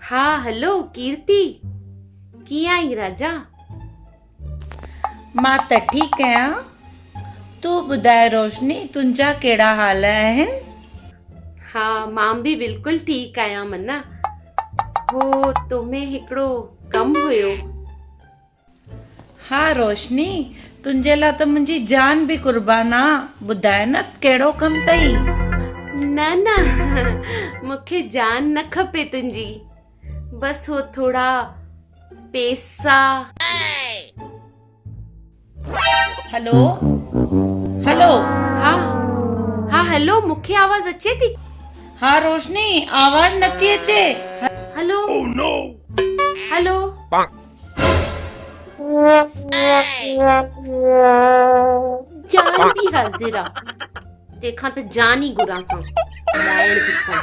ها هلو ڪيرتي، ڪيئن آهين راجا؟ مان ته ٺيڪ آهيان، تون ٻڌاء روشني تنهنجا ڪهڙا حال آهن؟ ها مان به بلڪل ٺيڪ آهيان منا، هو تو ۾ هڪڙو ڪم هيو. ها روشني، تنهنجي لاء ته منهنجي جان به قربان آ، ٻڌاء نه ڪهڙو ڪم اٿئي؟ نه نه مون کي جان نه کپي تنهنجي، بس هو ٿورا پيسا. هلو هلو. ها ها هلو مون کي آواز اچي ٿي. ها روشني آواز نٿي اچي. هلو هلو. جان به حاضر آ تنهن کان ته جان ئي گهران سان ڏائڻ ٿي کان.